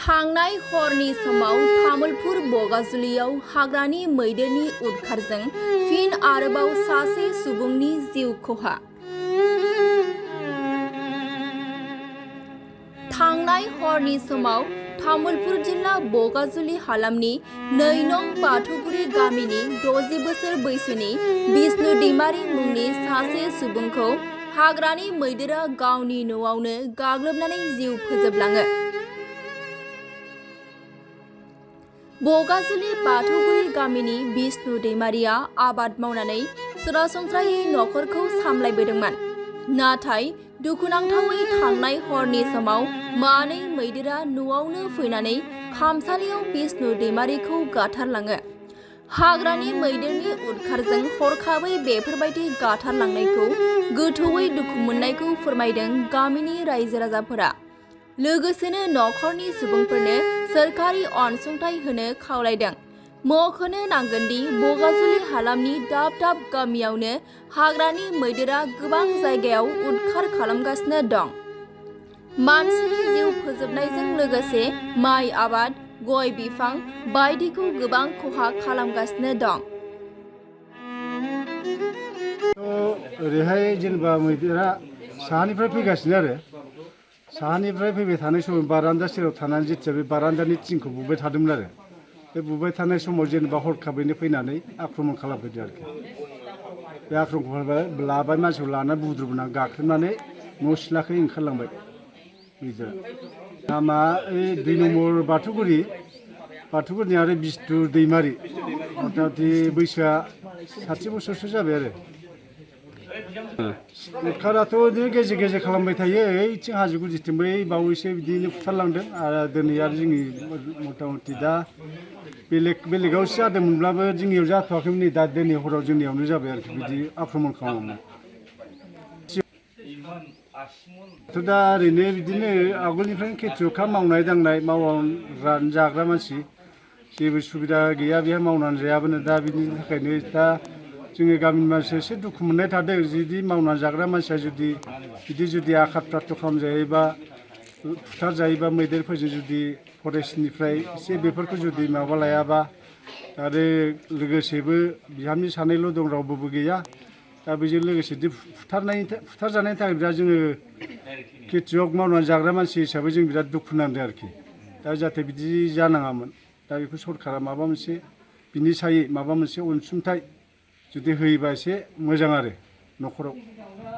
थांनाय हरनि समाव तामुलपुर बगाजुलियाव हाग्रानि मैदेरनि उदखारजों फिन आरोबाव सासे सुबुंनि जिउ खहा। थांनाय हरनि समाव तामुलपुर जिल्ला बगाजुलि हालामनि 2 नं बाथौगुरि गामिनि 60 बोसोर बैसोनि बिष्णु दैमारी मुंनि सासे सुबुंखौ हाग्रानि मैदेरा गावनि न'आवनो गाग्लोबनानै जिउ फोजोबलाङो। बगाजुलि बाथौगुरि गामिनि बिष्णु दैमारिया आबाद मावनानै सरासनस्रायै नखरखौ सामलायबोदोंमोन। नाथाय दुखुनांथावै थांनाय हरनि समाव मानै मैदेरा न'आवनो फैनानै खामसालियाव बिष्णु दैमारिखौ गाथारलाङो। हाग्रानि मैदेरनि उदखारजों हरखाबै बेफोरबायदि गाथारलांनायखौ गोथौयै दुखु मोननायखौ फोरमायदों गामिनि रायजो राजाफोरा। लोगोसेनो नखरनि सुबुंफोरनो सोरखारि अनसुंथाइ होनो खावलायदों। मख'नो नांगोनदि बगाजुलि हालामनि दाब दाब गामियावनो हाग्रानि मैदेरा गोबां जायगायाव उदखार खालामगासिनो दं। मानसिनि जिउ फोजोबनायजों लोगोसे माइ आबाद, गय बिफां बायदिखौ गोबां खहा खालामगासिनो दं। ओरैहाय जेनेबा मैदेरा साहानिफ्राय फैगासिनो आरो साहानिफ्राय फैबाय थानाय समाव बारान्दा सेराव थानानै जेथिया बे बारान्दानि थिंखौ बुबाय थादोंमोन आरो बे बुबाय थानाय समाव जेनेबा हरखाबैनो फैनानै आक्रमन खालामफैदों आरोखि। बे आक्रमन लाबाय मानसिखौ लानानै बुद्रुबोना गाख्रेबनानै न' सिथ्लाखै ओंखारलांबाय मैदेरा। नामा 2 नम्बर बाथौगुरिनि आरो बिष्णु दैमारि मथा मथि बैसोआ 60 बोसोरसो जाबाय आरो। उदखाराथ' बिदिनो गेजेर गेजेर खालामबाय थायो। ओइथिं हाजो गुदिथिं बै बावैसो बिदिनो बुथारलांदों आरो दिनै आरो जोंनि मथा मथि दा बेलेगावसो जादोंमोनब्लाबो जोंनियाव जाथ'वाखैमोन। नै दा दिनै हराव जोंनियावनो जाबाय आरोखि बिदि आक्रमन खालामनाय। दा ओरैनो बिदिनो आगोलनिफ्रायनो खेथिय'खा मावनाय दांनाय मावनानै जाग्रा मानसि जेबो सुबिदा गैया बेहा मावनानै जायाबानो। दा बिनि थाखायनो दा जोंनि गामिनि मानसिया एसे दुखु मोननाय थादों। जुदि मावनानै जाग्रा मानसिया जुदि आघात प्राप्त खालामजायोबा बुथारजायोबा मैदेरफोरजों जुदि फरेस्टनिफ्राय एसे बेफोरखौ जुदि माबा लायाबा आरो लोगोसेबो बिहामजो सानैल' दं रावबोबो गैया। दा बेजों लोगोसे बुथारजानायनि थाखाय दा जोङो खेथियक मावनानै जाग्रा मानसि हिसाबै जों बिराद दुखु नांदों आरोखि। दा जाहाथे बिदि जानाङामोन। दा बेखौ सरकारा माबा मोनसे बिनि सायै माबा मोनसे अनसुंथाइ जुदि होयोबा एसे मोजां आरो न'खराव।